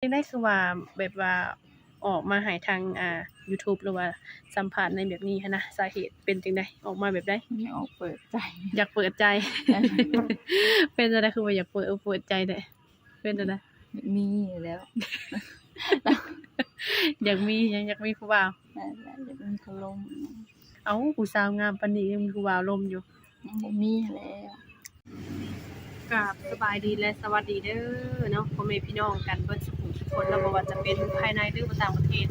ຈັ່ງໃດຄືວ່າແບບວ່າອອກມາໃຫ້ທາງ ອ່າ ຢູທູບ ຫຼືວ່າສຳພາດໃນແບບນີ້ຫັ້ນນະ? ສາເຫດເປັນຈັ່ງໃດ? ອອກມາແບບໃດ? ຢາກເປີດໃຈ. ຢາກເປີດໃຈ. ເປັນຈັ່ງໃດຄືວ່າຢາກເປີດອົກເປີດໃຈແທ້? ເປັນຈັ່ງໃດ? ຢາກມີແລ້ວ. ຢາກມີຫຍັງ? ຢາກມີຜູ້ບ່າວ? ແມ່ນແຫຼະ ຢາກມີຄົນລົມ. ເອົ້າ ຜູ້ສາວງາມປານນີ້ຍັງມີຜູ້ບ່າວລົມຢູ່? ຍັງບໍ່ມີຫັ້ນແຫຼະ. ກາບສະບາຍດີ ແລະ ສະຫວັດດີເດີເນາະ ພໍ່ແມ່ພີ່ນ້ອງກັນເບິດສູ່ຜູ້ສູ່ຄົນເນາະ ບໍ່ວ່າຈະເປັນພາຍໃນ ຫຼືວ່າຕ່າງປະເທດ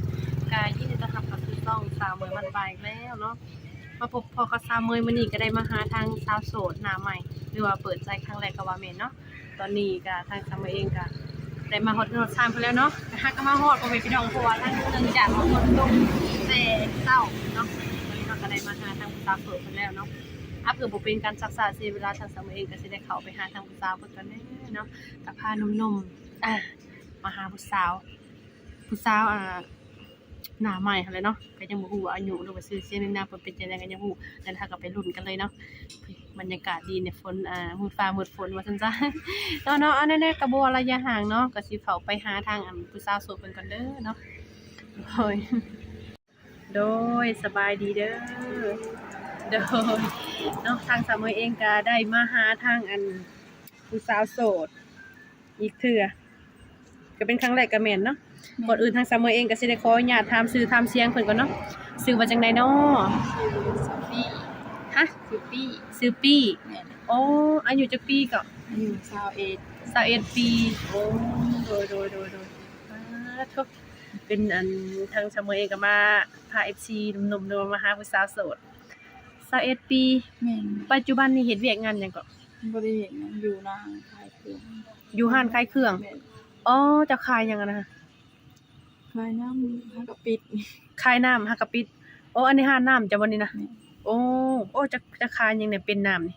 ກະຍິນດີຕ້ອນຮັບເຂົ້າສູ່ຊ່ອງສາວເໝີຍບ້ານປ່າອີກແລ້ວເນາະ. ມາພົບພໍ້ກັບສາວເໝີຍມື້ນີ້ ກະໄດ້ມາຫາທາງສາວໂສດໜ້າໃໝ່ ຫຼືວ່າເປີດໃຈຄັ້ງແລກກະວ່າແມ່ນເນາະ. ຕອນນີ້ກະທາງສາວເໝີຍເອງກະໄດ້ມາຮອດເຮືອນຮອດຊານເພິ່ນແລ້ວເນາະ ກະຫາກະມາຮອດ ພໍ່ແມ່ພີ່ນ້ອງ ເພາະວ່າທາງເນື່ອງຈາກວ່າຝົນຕົກແຕ່ເຊົ້າເນາະ ຕອນນີ້ເຮົາກະໄດ້ມາຫາທາງສາວໂສດເພິ່ນແລ້ວເນາະ. ອາ ເພື່ອບໍ່ເປັນການຊັກຊ້າເສຍເວລາ ທາງສາວເມເອງກະຊິໄດ້ເຂົ້າໄປຫາທາງຜູ້ສາວເພິ່ນກ່ອນເດີເນາະ. ກະພາໜຸ່ມໆ ອາ ມາຫາຜູ້ສາວ ຜູ້ສາວ ອາ ໜ້າໃໝ່ຫັ້ນແຫຼະເນາະ. ກະຍັງບໍ່ຮູ້ວ່າອາຍຸ ຫຼືວ່າຊື່ສຽງນາມເພິ່ນເປັນຈັ່ງໃດກະຍັງບໍ່ຮູ້. ແລ້ວເຮົາກະໄປລຸ້ນກັນເລີຍເນາະ. ບັນຍາກາດດີນີ້ ຝົນ ອາ ມືດຟ້າມືດຝົນວ່າຊັ້ນຊະເນາະ. ເນາະ ອັນນັ້ນກະບໍ່ວ່າໄລຍະຫ່າງເນາະ ກະຊິເຂົ້າໄປຫາທາງ ອັນ ຜູ້ສາວໂສດເພິ່ນກ່ອນເດີເນາະ. ໂດຍ ໂດຍ ສະບາຍດີເດີ. ໂດຍ ເນາະ ທາງສາວເມຍເອງກະໄດ້ມາຫາທາງ ອັນ ຜູ້ສາວໂສດອີກເທື່ອ ກະເປັນຄັ້ງແລກກະແມ່ນເນາະ. ແມ່ນ. ກ່ອນອື່ນທາງສາວເມຍເອງກະຊິໄດ້ຂໍອະນຸຍາດຖາມຊື່ຖາມສຽງເພິ່ນກ່ອນເນາະ. ຊື່ວ່າຈັ່ງໃດເນາະ? ຊື່ ຊື່ປີ້. ຮະ? ຊື່ປີ້. ຊື່ປີ້. ແມ່ນ. ໂອ້ ອາຍຸຈັກປີເກາະ? ອາຍຸຊາວເອັດ. ຊາວເອັດປີ. ໂອ້ ໂດຍ ໂດຍ ໂດຍ ໂດຍ. ປາໂທ ເປັນອັນ ທາງສາວເມຍເອງກະມາພາເອັຟຊີໜຸ່ມໆ ຫຼືວ່າມາຫາຜູ້ສາວໂສດ. ຊາວເອັດປີ. ແມ່ນ. ປັດຈຸບັນນີ້ເຮັດວຽກງານຫຍັງເກາະ? ບໍ່ໄດ້ເຮັດຫຍັງ ຢູ່ຮ້ານຂາຍເຄື່ອງ. ຢູ່ຮ້ານຂາຍເຄື່ອງ. ແມ່ນ. ອໍ ເຈົ້າຂາຍຫຍັງຫັ້ນນະ? ຂາຍນ້ຳ ຫາກະປິດ. ຂາຍນ້ຳ ຫາກະປິດ. ໂອ້ ອັນນີ້ຮ້ານນ້ຳເຈົ້າບໍ່ນີ້ນະ? ແມ່ນ. ໂອ້ ໂອ້ ເຈົ້າ ເຈົ້າຂາຍຫຍັງແດ່ ເປັນນ້ຳນີ້?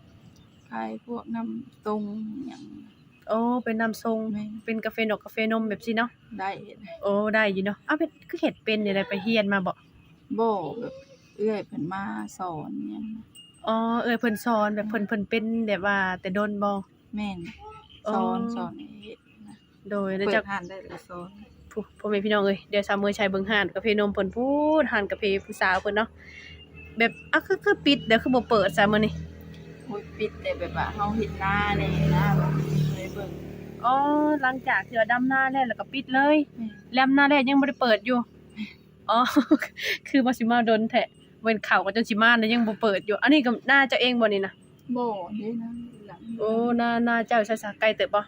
ຂາຍພວກນ້ຳຊົງຫຍັງ. ໂອ້ ເປັນນ້ຳຊົງ. ແມ່ນ. ເປັນກາເຟນົກກາເຟນົມແບບຊີ້ເນາະ? ໄດ້. ໂອ້ ໄດ້ຢູ່ເນາະ. ເອົາ ເປັນ ຄືເຮັດເປັນແນວໃດ ໄປຮຽນມາບໍ່? ບໍ່ ແບບເອື້ອຍເພິ່ນມາສອນຫຍັງ. ອໍ ເອື້ອຍເພິ່ນສອນ ແບບເພິ່ນ ເພິ່ນເປັນແບບວ່າແຕ່ດົນບໍ່? ແມ່ນ. ອໍ ສອນ ສອນໃຫ້ເຮັດນະ. ໂດຍ ແລ້ວເຈົ້າ ເປີດຮ້ານໄດ້ກະສອນ. ຜູ້ ພໍ່ແມ່ພີ່ນ້ອງເອີຍ ດຽວສາວເມຍໃສ່ເບິ່ງຮ້ານກາເຟນົມເພິ່ນພຸ້ນ ຮ້ານກາເຟຜູ້ສາວເພິ່ນເນາະ. ແບບ ເອົ້າ ຄື ຄືປິດແລ້ວ ຄືບໍ່ເປີດຊະມື້ນີ້? ໂອ້ຍ ປິດແຕ່ແບບວ່າເຮົາເຮັດນາແດ່ນະ ແບບເລີຍເບິ່ງ. ອໍ ຫຼັງຈາກທີ່ວ່າດຳນາແລ້ວ ແລ້ວກະປິດເລີຍ. ແມ່ນ. ດຳນາແລ້ວຍັງບໍ່ໄດ້ເປີດຢູ່? ອໍ ຄືວ່າຊິມາດົນແທ້ ເຫັນເຂົາກະຈົນຊິມາແລ້ວຍັງບໍ່ເປີດຢູ່. ອັນນີ້ກະນາເຈົ້າເອງບໍ່ນີ້ນະ? ບໍ່ ເດ້ນາຢູ່ຫຼັງ. ໂອ້ ນາ ນາເຈົ້າໃສຊະ ໄກເຕີບບໍ່?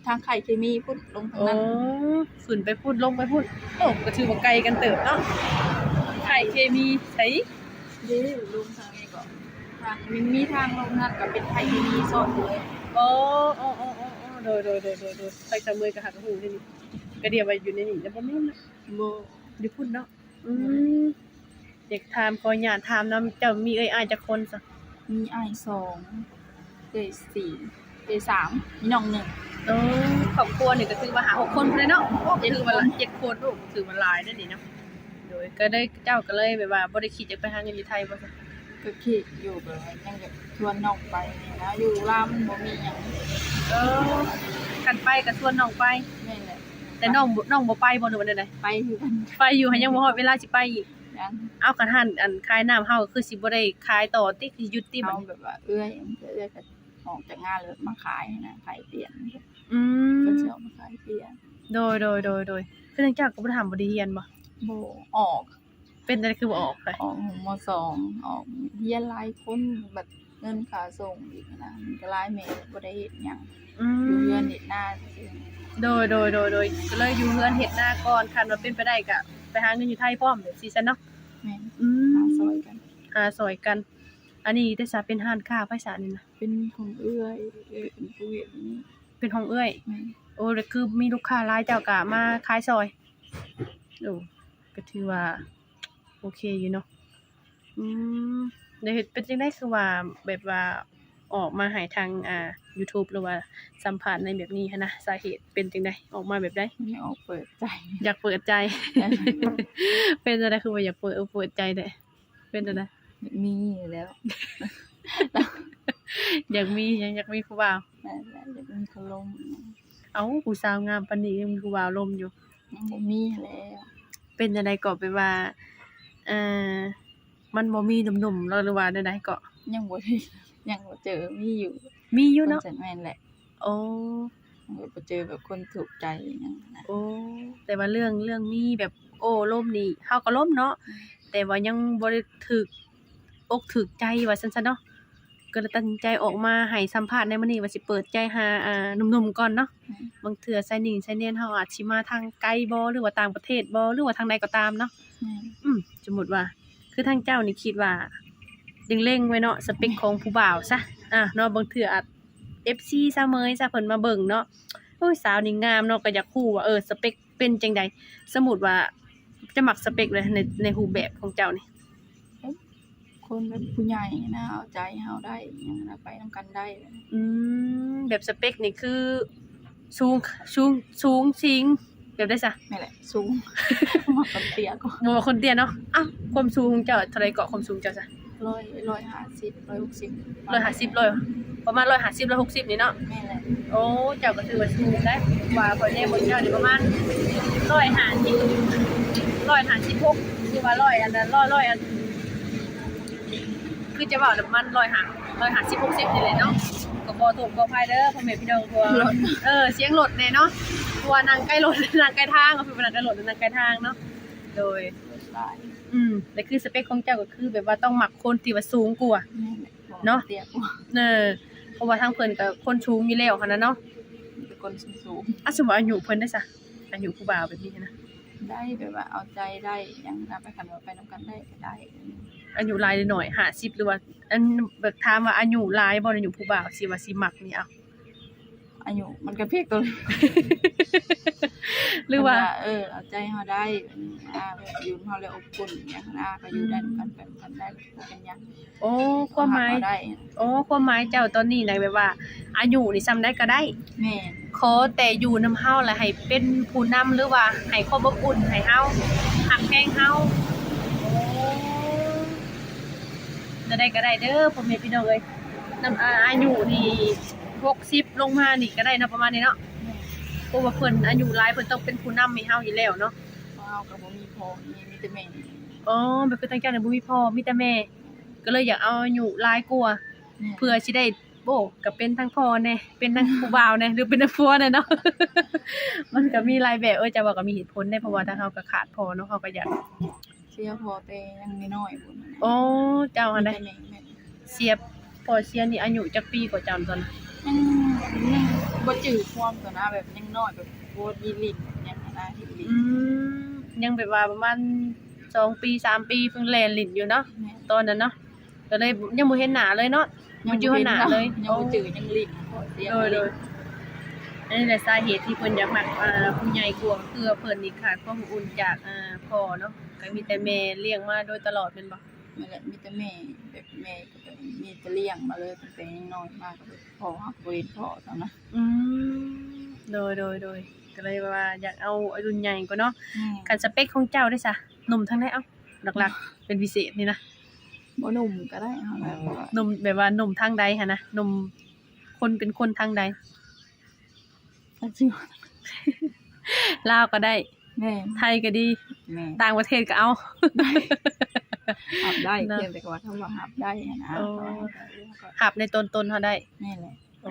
ທາງໄຄເຄມີພຸ້ນ ລົງທາງນັ້ນ. ໂອ້ ຂຶ້ນໄປພຸ້ນ ລົງໄປພຸ້ນ. ໂອ້ ກະຖືວ່າໄກກັນເຕີບເນາະ. ໄຄເຄມີໃສ? ເດ້ ລົງທາງນີ້ກະ ທາງ ມັນມີທາງລົງນັ້ນກະເປັນໄຄເຄມີຊອດເລີຍ. ໂອ້ ໂອ້ ໂອ້ ໂອ້ ໂດຍ ໂດຍ ໂດຍ ໂດຍ ໂດຍ. ໄປສາວເມຍກະຫາກະຮູ້ເດ້ນີ້ ກະດຽວວ່າຢູ່ໃນນີ້ແລ້ວບໍ່ແມ່ນນະ? ບໍ່ ຢູ່ພຸ້ນເນາະ. ອືມ ຢາກຖາມ ຂໍອະນຸຍາດຖາມນຳ ເຈົ້າມີເອື້ອຍອ້າຍຈັກຄົນຊະ? ມີອ້າຍສອງ ເອື້ອຍສີ່ ເອື້ອຍສາມ ມີນ້ອງໜຶ່ງ. ໂອ້ ຄອບຄົວນີ້ກະຖືວ່າຫ້າຫົກຄົນພຸ້ນແຫຼະເນາະ. ໂອ້ ຖືວ່າເຈັດຄົນ ໂອ້ ຖືວ່າຫຼາຍເດ້ນີ້ເນາະ. ໂດຍ ກະໄດ້ ເຈົ້າກະເລີຍແບບວ່າບໍ່ໄດ້ຄິດຢາກໄປຫາເງິນຢູ່ໄທບໍ່ຊະ? ກະຄິດຢູ່ ແບບວ່າຍັງຢາກຊວນນ້ອງໄປນະ ຢູ່ລາວມັນບໍ່ມີຫຍັງ. ເອີ ຄັນໄປກະຊວນນ້ອງໄປ. ແມ່ນແຫຼະ. ແຕ່ນ້ອງ ນ້ອງບໍ່ໄປບໍ່ ຫຼືວ່າແນວໃດ? ໄປຄືກັນ. ໄປຢູ່ ຫາກຍັງບໍ່ຮອດເວລາຊິໄປອີກ. ຍັງ. ເອົາ ຄັນຮ້ານ ອັນ ຂາຍນ້ຳເຮົາກະຄືຊິບໍ່ໄດ້ຂາຍຕໍ່ຕິ ຄືຊິຢຸດຕິບາດນີ້? ເຮົາແບບວ່າເອື້ອຍ ເອື້ອຍກະອອກຈາກງານແລ້ວມາຂາຍຫັ້ນນະ ຂາຍປ່ຽນ. ອືມ ເພິ່ນຊິເອົາມາຂາຍປ່ຽນ. ໂດຍ ໂດຍ ໂດຍ ໂດຍ. ຄືຈັ່ງເຈົ້າກະບໍ່ໄດ້ຮ່ຳບໍ່ໄດ້ຮຽນບໍ່? ບໍ່ ອອກ ເປັນຈັ່ງໃດຄືບໍ່ອອກ? ອອກ ມໍສອງ ອອກ ຮຽນຫຼາຍຄົນ ບັດເງິນຄ່າສົ່ງອີກຫັ້ນນະ ມັນກະຫຼາຍ ແມ່ກະບໍ່ໄດ້ເຮັດຫຍັງ. ອືມ ຢູ່ເຮືອນເຮັດນາຊື່ໆ. ໂດຍ ໂດຍ ໂດຍ ໂດຍ. ກະເລີຍຢູ່ເຮືອນເຮັດນາກ່ອນ ຄັນວ່າເປັນໄປໄດ້ກະໄປຫາເງິນຢູ່ໄທພ້ອມ ແບບຊີ້ຊັ້ນເນາະ. ແມ່ນ. ອືມ ຫາຊ່ອຍກັນ ຫາຊ່ອຍກັນ. ອັນນີ້ແຕ່ສາເປັນຮ້ານຄ້າໃຜສານີ້ນະ? ເປັນຂອງເອື້ອຍ ເອື້ອຍເປັນຜູ້ເຮັດນີ້. ເປັນຂອງເອື້ອຍ. ແມ່ນ. ໂອ້ ແລ້ວຄືມີລູກຄ້າຫຼາຍ ເຈົ້າກະມາຂາຍຊ່ອຍ. ໂອ້ ກະຖືວ່າໂອເຄຢູ່ເນາະ. ອືມ ແລ້ວເຮັດ ເປັນຈັ່ງໃດຄືວ່າແບບວ່າອອກມາໃຫ້ທາງ ອ່າ ຢູທູບ ຫຼືວ່າສຳພາດໃນແບບນີ້ຫັ້ນນະ? ສາເຫດເປັນຈັ່ງໃດ? ອອກມາແບບໃດ? ຢາກເປີດໃຈ. ຢາກເປີດໃຈ. ເປັນຈັ່ງໃດຄືວ່າຢາກເປີດອົກເປີດໃຈແທ້? ເປັນຈັ່ງໃດ? ຢາກມີແລ້ວ. ຢາກມີຫຍັງ? ຢາກມີຜູ້ບ່າວ? ແມ່ນແຫຼະ ຢາກມີຄົນລົມ. ເອົ້າ ຜູ້ສາວງາມປານນີ້ຍັງມີຜູ້ບ່າວລົມຢູ່? ຍັງບໍ່ມີຫັ້ນແຫຼະ. ເປັນຈັ່ງໃດເກາະ ແບບວ່າ ເອີ ມັນບໍ່ມີໜຸ່ມໆເນາະ ຫຼືວ່າແນວໃດເກາະ? ຍັງບໍ່ ຍັງບໍ່ເຈີ. ມີຢູ່ ມີຢູ່ເນາະ. ແມ່ນແຫຼະ. ໂອ້ ຍັງບໍ່ເຈີແບບຄົນຖືກໃຈຫຍັງນະ. ໂອ້ ແຕ່ວ່າເລື່ອງ ເລື່ອງມີແບບໂອ້ລົມນີ້ ເຮົາກໍລົມເນາະ ອືມ ແຕ່ວ່າຍັງບໍ່ໄດ້ຖືກອົກຖືກໃຈວ່າຊັ້ນຊະເນາະ. ກໍເລີຍຕັດສິນໃຈອອກມາໃຫ້ສຳພາດໃນມື້ນີ້ວ່າຊິເປີດໃຈຫາ ອ່າ ໜຸ່ມໆກ່ອນເນາະ. ອືມ ບາງເທື່ອຊາຍນິງຊາຍແນນເຮົາອາດຊິມາທາງໄກບໍ ຫຼືວ່າຕ່າງປະເທດບໍ ຫຼືວ່າທາງໃດກໍຕາມເນາະ. ອືມ ສົມມຸດວ່າ ຄືທາງເຈົ້ານີ້ຄິດວ່າເລັງໆໄວ້ເນາະ ສະເປັກຂອງຜູ້ບ່າວຊະ ອ່າ ເນາະ. ບາງເທື່ອອາດ ເອັຟຊີສາວເໝີຍຊະ ເພິ່ນມາເບິ່ງເນາະ ໂອ້ຍ ສາວນີ້ງາມເນາະ ກໍຢາກຮູ້ວ່າ ເອີ ສະເປັກເປັນຈັ່ງໃດ? ສົມມຸດວ່າຈະມັກສະເປັກໃດ ໃນ ໃນຮູບແບບຂອງເຈົ້ານີ້? ຄົນແບບຜູ້ໃຫຍ່ນະ ເອົາໃຈເຮົາໄດ້ ຫຍັງນະ ໄປນຳກັນໄດ້. ອືມ ແບບສະເປັກນີ້ຄືສູງ ສູງ ສູງ ສູງແບບໃດຊະ? ແມ່ນແຫຼະ ສູງ ມັກຄົນເຕ້ຍກວ່າ. ບໍ່ມັກຄົນເຕ້ຍເນາະ. ອ້າວ ຄວາມສູງຂອງເຈົ້າເທົ່າໃດເກາະ ຄວາມສູງເຈົ້າຊະ? ຮ້ອຍ ຮ້ອຍຫ້າສິບ ຮ້ອຍຫົກສິບ ຮ້ອຍຫ້າສິບ ຮ້ອຍ ປະມານຮ້ອຍຫ້າສິບ ຮ້ອຍຫົກສິບນີ້ເນາະ. ແມ່ນແຫຼະ. ໂອ້ ເຈົ້າກໍຖືວ່າສູງໄດ໋ ວ່າຂ້ອຍແນມເບິ່ງເຈົ້ານີ້ປະມານຮ້ອຍຫ້າສິບ ຮ້ອຍຫ້າສິບຫົກ ຫຼືວ່າຮ້ອຍອັນນັ້ນ ຮ້ອຍ ຮ້ອຍອັນ ຄືຈະເວົ້າແລ້ວປະມານຮ້ອຍຫ້າ ຮ້ອຍຫ້າສິບ ຫົກສິບນີ້ແຫຼະເນາະ. ກໍຂໍໂທດຂໍອະໄພເດີພໍ່ແມ່ພີ່ນ້ອງ ເພາະວ່າ ເອີ ສຽງລົດແດ່ເນາະ ເພາະວ່ານັ່ງໃກ້ລົດ ນັ່ງໃກ້ທາງ ກໍຄືວ່ານັ່ງໃກ້ລົດ ນັ່ງໃກ້ທາງເນາະ. ໂດຍ ອືມ ແຕ່ຄືສະເປັກຂອງເຈົ້າກໍຄືແບບວ່າຕ້ອງມັກຄົນທີ່ວ່າສູງກວ່າ ແມ່ນແຫຼະ ເນາະ ເຕ້ຍກວ່າ. ເອີ ເພາະວ່າທາງເພິ່ນກໍຄົນສູງຢູ່ແລ້ວຫັ້ນນະເນາະ ມີແຕ່ຄົນສູງໆ. ອ່ະ ສົມມຸດອາຍຸເພິ່ນເດ້ຊະ ອາຍຸຜູ້ບ່າວແບບນີ້ນະ? ໄດ້ ແບບວ່າເອົາໃຈໄດ້ຫຍັງນະ ໄປ ຄັນວ່າໄປນຳກັນໄດ້ກໍໄດ້. ອືມ ອາຍຸຫຼາຍຫຼືໜ້ອຍ ຫ້າສິບ ຫຼືວ່າ ອັນ ແບບຖາມວ່າອາຍຸຫຼາຍບໍ່ ອາຍຸຜູ້ບ່າວ ຊິວ່າຊິມັກນີ້ ເອົາ ອາຍຸມັນກໍເພັກໂຕ ຫຼືວ່າ ເພິ່ນວ່າ ເອີ ເອົາໃຈເຮົາໄດ້ ອ່າ ແບບຢູ່ນຳເຮົາແລ້ວອົບອຸ່ນຫຍັງນະ ກໍຢູ່ໄດ້ນຳກັນ ອືມ ໄປນຳກັນໄດ້ ບໍ່ເປັນຫຍັງ. ໂອ້ ຄວາມໝາຍ ເຮົາຮັກເຮົາໄດ້. ໂອ້ ຄວາມໝາຍເຈົ້າຕອນນີ້ນະ ແບບວ່າອາຍຸນີ້ສ່ຳໃດກໍໄດ້ ແມ່ນ ຂໍແຕ່ຢູ່ນຳເຮົາ ແລະ ໃຫ້ເປັນຜູ້ນຳ ຫຼືວ່າໃຫ້ຄວາມອົບອຸ່ນໃຫ້ເຮົາ ຮັກແພງເຮົາ. ໂອ້ ແນວໃດກໍໄດ້ເດີພໍ່ແມ່ພີ່ນ້ອງເອີຍ ນຳ ອາ ອາຍຸນີ້ຫົກສິບລົງມານີ້ກໍໄດ້ເນາະ ປະມານນີ້ເນາະ. ແມ່ນ ເພາະວ່າເພິ່ນອາຍຸຫຼາຍ ເພິ່ນຕ້ອງເປັນຜູ້ນຳໃຫ້ເຮົາຢູ່ແລ້ວເນາະ. ເພາະເຮົາກໍບໍ່ມີພໍ່ມີ ມີແຕ່ແມ່. ອໍ ແບບຄືທາງເຈົ້ານີ້ບໍ່ມີພໍ່ ມີແຕ່ແມ່ ກໍເລີຍຢາກເອົາອາຍຸຫຼາຍກວ່າ ແມ່ນ ເພື່ອຊິໄດ້ ໂອ້ ກໍເປັນທັງພໍ່ແດ່ ເປັນທັງຜູ້ບ່າວແດ່ ຫຼືເປັນທັງຜົວແດ່ເນາະ. ມັນກໍມີຫຼາຍແບບ ເອີ ເຈົ້າວ່າກໍມີເຫດຜົນເດ້ ເພາະວ່າທາງເຮົາກໍຂາດພໍ່ເນາະ ເຮົາກໍຢາກ ເສຍພໍ່ແຕ່ຍັງນ້ອຍໆພຸ້ນ. ໂອ້ ເຈົ້າຫັ້ນໃດ ມີແຕ່ແມ່ ແມ່ ເສຍ ພໍ່ເສຍນີ້ອາຍຸຈັກປີກວ່າເຈົ້າຕອນນັ້ນ? ຍັງ ຍັງບໍ່ຈື່ຄວາມຕອນນັ້ນ ແບບຍັງນ້ອຍ ແບບບໍ່ໄດ້ຫຼິ້ນຫຍັງຫັ້ນນະ ຫຼິ້ນ ອືມ ຍັງແບບວ່າປະມານສອງປີ ສາມປີ ເພິ່ງແລ່ນຫຼິ້ນຢູ່ເນາະ ແມ່ນ ຕອນນັ້ນເນາະ. ກໍເລີຍຍັງບໍ່ເຫັນໜ້າເລີຍເນາະ ຍັງບໍ່ເຫັນໜ້າເລີຍ ຍັງບໍ່ຈື່ ອໍ ຍັງຫຼິ້ນ ໂດຍ ໂດຍ ອັນນີ້ແຫຼະສາເຫດທີ່ເພິ່ນຢາກມັກ ອ່າ ຜູ້ໃຫຍ່ກວ່າ ກໍຄືວ່າເພິ່ນນີ້ຂາດຄວາມອົບອຸ່ນຈາກ ອ່າ ພໍ່ເນາະ ກໍມີແຕ່ແມ່ລ້ຽງມາໂດຍຕະຫຼອດແມ່ນບໍ່? ແມ່ນແຫຼະ ມີແຕ່ແມ່ ແບບແມ່ກໍມີແຕ່ລ້ຽງມາເລີຍ ຕັ້ງແຕ່ຍັງນ້ອຍມາ ກໍແບບພໍ່ ເຮົາກໍບໍ່ເຫັນພໍ່ເທົ່ານັ້ນ. ອືມ ໂດຍ ໂດຍ ໂດຍ ກໍເລີຍວ່າຢາກເອົາລຸ້ນໃຫຍ່ກວ່າເນາະ. ແມ່ນ ຄັນສະເປັກຂອງເຈົ້າເດ້ຊະ ໜຸ່ມທາງໃດ ເອົ້າ ຫຼັກໆ ເປັນພິເສດນີ້ນະ? ບໍ່ໜຸ່ມກໍໄດ້ ເຮົາແບບວ່າ ໜຸ່ມແບບວ່າໜຸ່ມທາງໃດຫັ້ນນະ? ໜຸ່ມຄົນເປັນຄົນທາງໃດ? ລາວກໍໄດ້ ແມ່ນ ໄທກໍດີ ແມ່ນ ຕ່າງປະເທດກໍເອົາ ຮັບໄດ້ ເນາະ ພຽງແຕ່ວ່າຄຳວ່າຮັບໄດ້ຫັ້ນນະ ໂອ້ ຮັບໃນຕົວຕົນເຮົາໄດ້ ແມ່ນແຫຼະ ໂອ້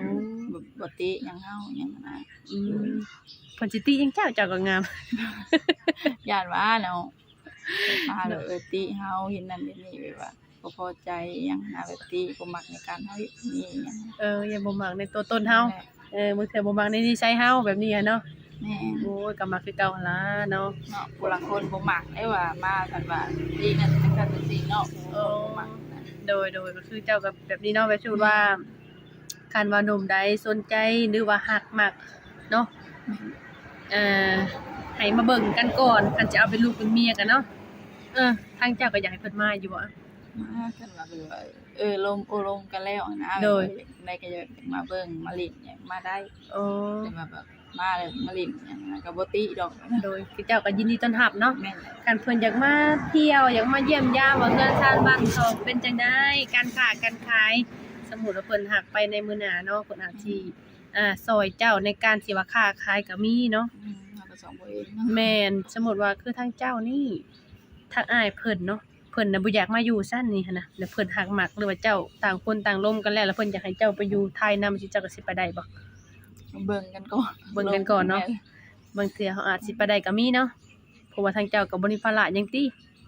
ບໍ່ ບໍ່ຕິຫຍັງເຮົາຫຍັງຫັ້ນນະ ອືມ ເພິ່ນຊິຕິຫຍັງເຈົ້າ ເຈົ້າກໍງາມ ຢ້ານວ່າເນາະ ມາແລ້ວ ເອີ ຕິເຮົາເຮັດນັ້ນເຮັດນີ້ ແບບວ່າບໍ່ພໍໃຈອີ່ຫຍັງຫັ້ນນະ ແບບຕິບໍ່ມັກໃນການເຮົາເຮັດນີ້ອີ່ຫຍັງ ເອີ ຢ້ານບໍ່ມັກໃນຕົວຕົນເຮົາ ແມ່ນແຫຼະ ເອີ ບາງເທື່ອບໍ່ມັກໃນນິໄສເຮົາແບບນີ້ຫັ້ນເນາະ ແມ່ນ ໂອ້ຍ ກໍມັກຄືເກົ່າຫັ້ນລະເນາະ ເນາະ ຜູ້ລາງຄົນບໍ່ມັກເດ້ວ່າມາ ຄັນວ່ານີ້ນັ້ນ ຈັ່ງຊັ້ນຈັ່ງຊີ້ເນາະ ເອີ ບໍ່ມັກນະ ໂດຍ ໂດຍ ກໍຄືເຈົ້າກໍແບບນີ້ເນາະ ແບບສົມມຸດວ່າ ແມ່ນ ຄັນວ່າໜຸ່ມໃດສົນໃຈ ຫຼືວ່າຮັກມັກເນາະ ແມ່ນ ເອີ ໃຫ້ມາເບິ່ງກັນກ່ອນ ຄັນຈະເອົາເປັນລູກເປັນເມຍກັນເນາະ ເອີ ທາງເຈົ້າກໍຢາກໃຫ້ເພິ່ນມາຢູ່ບໍ່? ມາ ຄັນວ່າແບບວ່າ ເອີ ລົມ ໂອ້ລົມກັນແລ້ວຫັ້ນນະ ໂດຍ ແບບໃດກໍຢາກມາເບິ່ງມາຫຼິ້ນຫຍັງມາໄດ້ ໂອ້ ແຕ່ວ່າແບບ ມາແລ້ວມາຫຼິ້ນຫຍັງນະ ກໍບໍ່ຕິດອກ ໂດຍ ຄືເຈົ້າກໍຍິນດີຕ້ອນຮັບເນາະ ແມ່ນແຫຼະ ຄັນເພິ່ນຢາກມາທ່ຽວ ຢາກມາຢ້ຽມຢາມວ່າເຮືອນຊານບ້ານຊ່ອງເປັນຈັ່ງໃດ ການຄ້າການຂາຍ ສົມມຸດວ່າເພິ່ນຫາກໄປໃນມື້ໜ້າເນາະ ເພິ່ນອາດຊິ ອ່າ ຊ່ອຍເຈົ້າໃນການທີ່ວ່າຄ້າຂາຍກໍມີເນາະ. ອືມ ເຮົາກໍຊ່ອຍເຮົາເອງເນາະ. ແມ່ນ ສົມມຸດວ່າຄືທາງເຈົ້ານີ້ ທາງອ້າຍເພິ່ນເນາະ ເພິ່ນນະບໍ່ຢາກມາຢູ່ຊັ້ນນີ້ຫັ້ນນະ ແລ້ວເພິ່ນຮັກມັກ ຫຼືວ່າເຈົ້າຕ່າງຄົນຕ່າງລົມກັນແລ້ວ ແລ້ວເພິ່ນຢາກໃຫ້ເຈົ້າໄປຢູ່ໄທນຳ ຊິ ເຈົ້າກໍຊິໄປໄດ້ບໍ່? ເບິ່ງກັນກ່ອນ ເບິ່ງກັນກ່ອນເນາະ. ແມ່ນ ບາງເທື່ອເຮົາອາດຊິໄປໄດ້ກໍມີເນາະ ເພາະວ່າທາງເຈົ້າກໍບໍ່ມີພາລະຫຍັງຕິ?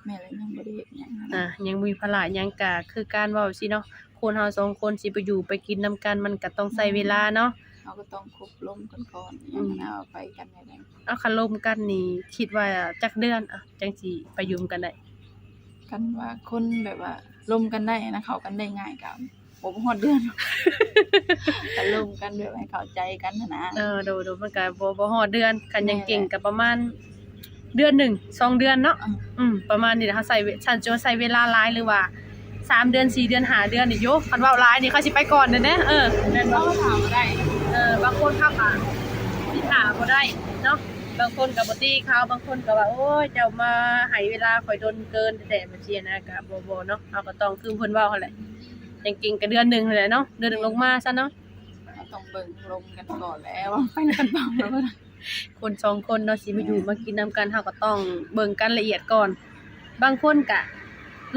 ແມ່ນແຫຼະ ຍັງບໍ່ໄດ້ເຮັດຫຍັງຫັ້ນນະ. ອ່າ ຍັງບໍ່ມີພາລະຫຍັງ ກໍຄືການເວົ້າຊີ້ເນາະ ຄົນເຮົາສອງຄົນຊິໄປຢູ່ໄປກິນນຳກັນ ມັນກໍຕ້ອງໃຊ້ເວລາເນາະ. ເຮົາກໍຕ້ອງຄົບລົມກັນກ່ອນ ອືມ ຫຍັງຫັ້ນນະ ວ່າໄປກັນແນວໃດ. ເອົາ ຄັນລົມກັນນີ້ ຄິດວ່າຈັກເດືອນ ອ່າ ຈັ່ງຊິໄປຢູ່ນຳກັນໄດ້? ຄັນວ່າຄົນແບບວ່າລົມກັນໄດ້ນະ ເຂົ້າກັນໄດ້ງ່າຍກໍ ບໍ່ ບໍ່ຮອດເດືອນ ກໍລົມກັນແບບໃຫ້ເຂົ້າໃຈກັນຫັ້ນນະ. ເອີ ໂດຍໆ ມັນກໍບໍ່ ບໍ່ຮອດເດືອນ ຄັນຍັງເກັ່ງກໍປະມານເດືອນໜຶ່ງສອງເດືອນເນາະ. ອືມ ອືມ ປະມານນີ້ແຫຼະ ເຮົາໃຊ້ ຊັ້ນຈະໃຊ້ເວລາຫຼາຍ ຫຼືວ່າສາມເດືອນ ສີ່ເດືອນ ຫ້າເດືອນນີ້ໂຍ ຄັນເວົ້າຫຼາຍນີ້ເຂົາຊິໄປກ່ອນແດ່ເດ້. ເອີ ແມ່ນບໍ່? ເຮົາຖາມບໍ່ໄດ້ ເອີ ບາງຄົນເຂົາກໍຊິຖ້າບໍ່ໄດ້ເນາະ ບາງຄົນກໍບໍ່ຕິເຂົາ ບາງຄົນກໍວ່າ ໂອ້ຍ ເຈົ້າມາໃຫ້ເວລາຂ້ອຍດົນເກີນແທ້ໆ ແບບຊີ້ນະ ກໍບໍ່ ບໍ່ເນາະ. ເຮົາກໍຕ້ອງຄືເພິ່ນເວົ້າຫັ້ນແຫຼະ ຈັ່ງເກັ່ງກໍເດືອນໜຶ່ງຫັ້ນແຫຼະເນາະ ເດືອນໜຶ່ງລົງມາຊັ້ນເນາະ. ເຮົາຕ້ອງເບິ່ງລົມກັນກ່ອນແຫຼະ ວ່າໄປນຳກັນຕໍ່ບໍ່ໄດ້. ຄົນສອງຄົນເນາະ ຊິມາຢູ່ມາກິນນຳກັນ ເຮົາກໍຕ້ອງເບິ່ງກັນລະອຽດກ່ອນ. ບາງຄົນກະ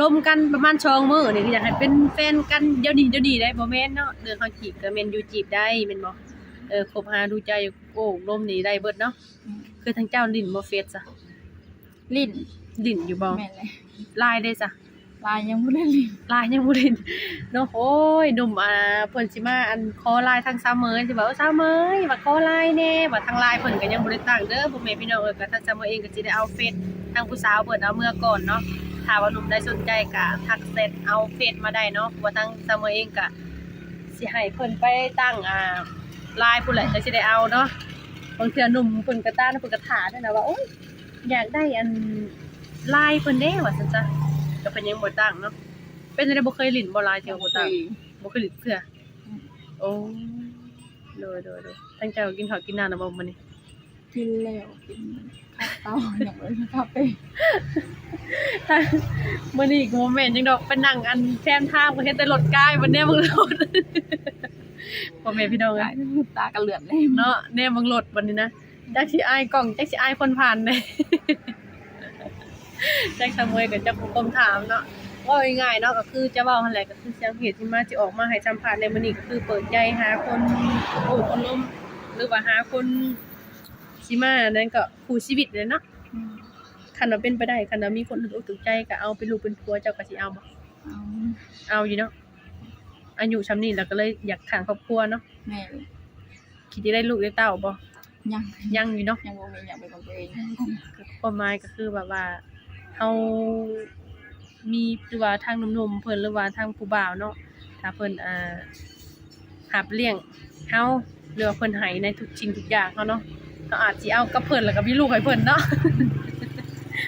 ລົມກັນປະມານສອງມື້ນີ້ ກໍຢາກໃຫ້ເປັນແຟນກັນດຽວນີ້ ດຽວນີ້ໄດ້ ບໍ່ແມ່ນເນາະ. ເລື່ອງເຮົາຈີບກໍແມ່ນຢູ່ຈີບໄດ້ແມ່ນບໍ່? ເອີ ຄົບຫາດູໃຈໂອ້ລົມນີ້ໄດ້ເບິດເນາະ. ອືມ ຄືທາງເຈົ້າຫຼິ້ນບໍ່ເຟສຊະ? ຫຼິ້ນ ຫຼິ້ນຢູ່ບໍ່? ແມ່ນແຫຼະ. ລາຍເດ້ຊະ? ລາຍຍັງບໍ່ໄດ້ຫຼິ້ນ ລາຍຍັງບໍ່ຫຼິ້ນເນາະ. ໂອ້ຍ ໜຸ່ມ ອ່າ ເພິ່ນຊິມາ ອັນ ຂໍລາຍທາງສາວເໝີຍ ຊິວ່າ ເອີ ສາວເໝີຍ ວ່າຂໍລາຍແດ່ ວ່າທາງລາຍເພິ່ນກໍຍັງບໍ່ໄດ້ຕັ້ງເດີ ພໍ່ແມ່ພີ່ນ້ອງເອີຍ. ກໍທາງສາວເໝີຍເອງກໍຊິໄດ້ເອົາເຟສທາງຜູ້ສາວເພິ່ນເອົາເມືອກ່ອນເນາະ. ຖ້າວ່າໜຸ່ມໃດສົນໃຈກໍທັກແຊັດເອົາເຟສມາໄດ້ເນາະ ເພາະວ່າທາງສາວເໝີຍເອງກໍຊິໃຫ້ເພິ່ນໄປຕັ້ງ ອ່າ ລາຍພຸ້ນແຫຼະ ຈັ່ງຊິໄດ້ເອົາເນາະ. ບາງເທື່ອໜຸ່ມເພິ່ນກໍຕາມ ເພິ່ນກໍຖ້ານັ້ນນະວ່າ ໂອ້ຍ ຢາກໄດ້ອັນລາຍເພິ່ນເດ້ວ່າຊັ້ນຊະ ກໍເພິ່ນຍັງບໍ່ຕັ້ງເນາະ. ເປັນຈັ່ງໃດ ບໍ່ເຄີຍຫຼິ້ນບໍ່ລາຍ ທີ່ວ່າບໍ່ຕັ້ງ? ບໍ່ເຄີຍ ບໍ່ເຄີຍຫຼິ້ນເທື່ອ. ອືມ ໂອ້ ໂດຍໆໆ. ທາງເຈົ້າກິນເຂົ້າກິນນ້ຳແລ້ວບໍ່ມື້ນີ້? ກິນແລ້ວ ກິນຄາເຕົາ ຍັງບໍ່ໄດ້ກິນຄາເຟ. ມື້ນີ້ກໍບໍ່ແມ່ນຫຍັງດອກ ໄປນັ່ງອັນແຄມທາງ ກໍເຫັນແຕ່ລົດກາຍ ບໍ່ແນມເບິ່ງລົດ ພໍ່ແມ່ພີ່ນ້ອງເອີຍ ຕາກໍເຫຼືອນເລີຍເນາະ ແນມເບິ່ງລົດບັດນີ້ນະ. ຈັກຊິອາຍກ້ອງ ຈັກຊິອາຍຄົນຜ່ານແດ່. ຈັກສາວເໝີຍກໍຈັກຄົນຖາມເນາະ. ເວົ້າງ່າຍໆເນາະ ກໍຄືຈະເວົ້າຫັ້ນແຫຼະ ກໍຄືສາເຫດທີ່ມາ ທີ່ອອກມາໃຫ້ສຳພາດໃນມື້ນີ້ ກໍຄືເປີດໃຈຫາຄົນໂອ້ຄົນລົມ ຫຼືວ່າຫາຄົນຊິມາ ນັ້ນກໍຄູ່ຊີວິດແຫຼະເນາະ. ອືມ ຄັນວ່າເປັນໄປໄດ້ ຄັນວ່າມີຄົນຖືກອົກຖືກໃຈ ກໍເອົາເປັນລູກເປັນຜົວ ເຈົ້າກໍຊິເອົາບໍ່? ເອົາ ເອົາຢູ່ເນາະ. ອາຍຸຊ່ຳນີ້ແລ້ວ ກໍເລີຍຢາກສ້າງຄອບຄົວເນາະ. ແມ່ນ. ຄິດຈະໄດ້ລູກໄດ້ເຕົ້າບໍ່? ຍັງ ຍັງຢູ່ເນາະ ຍັງບໍ່ມີຫຍັງເປັນຂອງຕົວເອງ. ຄວາມໝາຍກໍຄືແບບວ່າເຮົາມີ ຫຼືວ່າທາງໜຸ່ມໆເພິ່ນ ຫຼືວ່າທາງຜູ້ບ່າວເນາະ ຖ້າເພິ່ນ ອ່າ ຮັບລ້ຽງເຮົາ ຫຼືວ່າເພິ່ນໃຫ້ໃນທຸກສິ່ງທຸກຢ່າງເຮົາເນາະ ເຮົາອາດຊິເອົາກັບເພິ່ນ ແລ້ວກໍມີລູກໃຫ້ເພິ່ນເນາະ.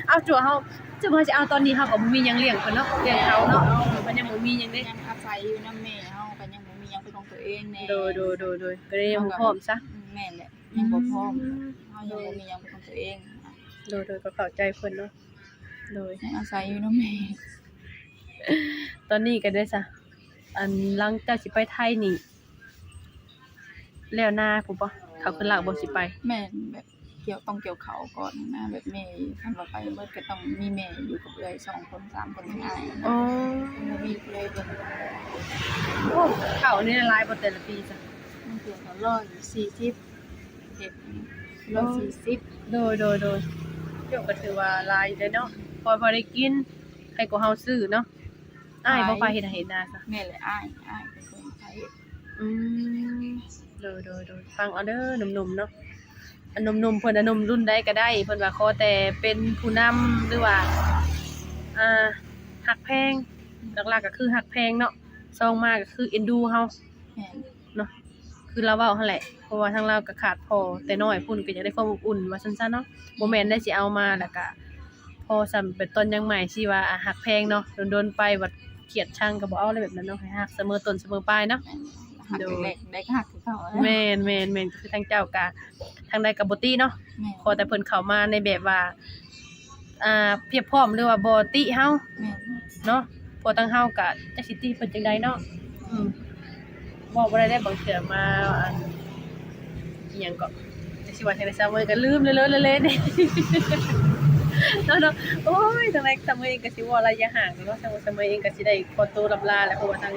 ເອົາ ຕົວເຮົາ ເຮົາຊິເອົາຕອນນີ້ ເຮົາກໍບໍ່ມີຫຍັງລ້ຽງເພິ່ນເນາະ ລ້ຽງເຂົາເນາະ ມັນຍັງບໍ່ມີຫຍັງເດ້ ຍັງອາໄສຢູ່ນຳແມ່ເຮົາ ກໍຍັງບໍ່ມີຫຍັງເປັນຂອງຕົວເອງແດ່. ໂດຍໆໆ ກໍຍັງບໍ່ພ້ອມຊະ. ອືມ ແມ່ນແຫຼະ ຍັງບໍ່ພ້ອມ ອືມ ເຮົາຍັງບໍ່ມີຫຍັງເປັນຂອງຕົວເອງ. ໂດຍໆ ກໍເຂົ້າໃຈເພິ່ນເນາະ. ໂດຍ ຍັງອາໄສຢູ່ນຳແມ່. ຕອນນີ້ກໍໄດ້ຊະ ອັນ ຫຼັງຈາກຊິໄປໄທນີ້ ແລ້ວນາພຸ້ນບໍ່? ເຂົາຂຶ້ນລາວບໍ່ ຊິໄປ? ແມ່ນ ແບບກ່ຽວ ຕ້ອງກ່ຽວເຂົ້າກ່ອນນະ ແບບແມ່ ຄັນວ່າໄປໝົດກໍຕ້ອງມີແມ່ຢູ່ກັບເອື້ອຍສອງຄົນສາມຄົນ ທັງອ້າຍ. ອໍ ບໍ່ມີຜູ້ໃດເບິ່ງ. ໂອ້ ເຂົ້ານີ້ຫຼາຍບໍ່ແຕ່ລະປີຊະ? ບາງເທື່ອກໍຮ້ອຍສີ່ສິບ ເຮັດຮ້ອຍສີ່ສິບ. ໂດຍໆໆ ໂອ້ ກໍຖືວ່າຫຼາຍຢູ່ເດ້ເນາະ ພໍ ພໍໄດ້ກິນ ໃຄກວ່າເຮົາຊື້ເນາະ. ອ້າຍບໍ່ພາເຮັດໄຮ່ເຮັດນາຊະ? ແມ່ນແຫຼະ ອ້າຍ ອ້າຍເປັນຄົນພາເຮັດ. ອືມ ໂດຍໆໆ ຟັງເອົາເດີໜຸ່ມໆເນາະ ອັນໜຸ່ມໆເພິ່ນ ອັນໜຸ່ມລຸ້ນໃດກໍໄດ້ ເພິ່ນວ່າຂໍແຕ່ເປັນຜູ້ນຳ ຫຼືວ່າ ອ່າ ຮັກແພງ ຫຼັກໆກໍຄືຮັກແພງເນາະ ສອງມາກໍຄືເອັນດູເຮົາ. ແມ່ນ ເນາະ ຄືລາວເວົ້າຫັ້ນແຫຼະ ເພາະວ່າທາງລາວກໍຂາດພໍ່ແຕ່ນ້ອຍພຸ້ນ ກໍຢາກໄດ້ຄວາມອົບອຸ່ນວ່າຊັ້ນຊະເນາະ ບໍ່ແມ່ນໄດ້ຊິເອົາມາແລ້ວກະພໍສ່ຳແບບຕອນຍັງໃໝ່ຊິວ່າ ອາ ຮັກແພງເນາະ ດົນໆໄປບັດກຽດຊັງກໍບໍ່ເອົາແລ້ວແບບນັ້ນເນາະ ໃຫ້ຮັກສະເໝີຕົ້ນສະເໝີປາຍເນາະ. ໂດຍ ໄດ້ກໍຮັກຄືເກົ່າ. ແມ່ນໆໆ ຄືທາງເຈົ້າກະທາງໃດກໍບໍ່ຕິເນາະ. ແມ່ນ ຂໍແຕ່ເພິ່ນເຂົ້າມາໃນແບບວ່າ ອ່າ ພຽບພ້ອມ ຫຼືວ່າບໍ່ຕິເຮົາ. ແມ່ນ ເນາະ ເພາະທາງເຮົາກະຈັກຊິຕິເພິ່ນຈັ່ງໃດເນາະ. ອືມ ເວົ້າບໍ່ໄດ້ເດ້ ບາງເທື່ອມາ ອັນ ອີ່ຫຍັງເກາະ ຈະຊິວ່າຈັ່ງໃດ ສາວເມຍກໍລືມເລີຍໆເລີຍໆເດ້ ເນາະ ເນາະ. ໂອ້ຍ ທາງໃດສາວເມຍເອງກໍຊິເວົ້າໄລຍະຫ່າງເນາະ ສາວເມຍ ສາວເມຍເອງກໍຊິໄດ້ຂໍໂຕລ່ຳລາແລ້ວ ເພາະວ່າທາງ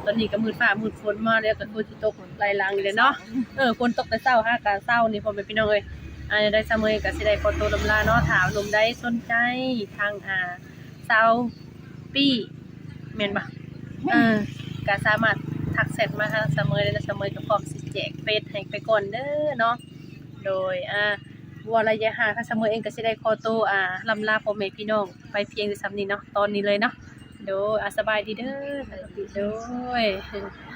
ຕອນນີ້ກໍມືດຟ້າມືດຝົນມາແລ້ວ ກໍຝົນຊິຕົກໄລ່ຫຼັງອີກແລ້ວເນາະ. ເອີ ຝົນຕົກແຕ່ເຊົ້າ ຫາກະເຊົ້ານີ້ ພໍ່ແມ່ພີ່ນ້ອງເອີຍ. ອາ ແນວໃດສາວເມຍກໍຊິໄດ້ຂໍໂຕລ່ຳລາເນາະ. ຖ້າໜຸ່ມໃດສົນໃຈທາງ ອາ ສາວປີ້ ແມ່ນບໍ່? ເອີ ກໍສາມາດທັກແຊັດມາຫາສາວເມຍໄດ້ເນາະ. ສາວເມຍກໍພ້ອມຊິແຈກເຟສໃຫ້ໄປກ່ອນເດີເນາະ. ໂດຍ ອາ ເວົ້າໄລຍະຫ່າງ ທາງສາວເມຍເອງກໍຊິໄດ້ຂໍໂຕ ອາ ລ່ຳລາພໍ່ແມ່ພີ່ນ້ອງໄປພຽງແຕ່ສ່ຳນີ້ເນາະ ຕອນນີ້ເລີຍເນາະ. ໂດຍ ອາ ສະບາຍດີເດີ ໂດຍ.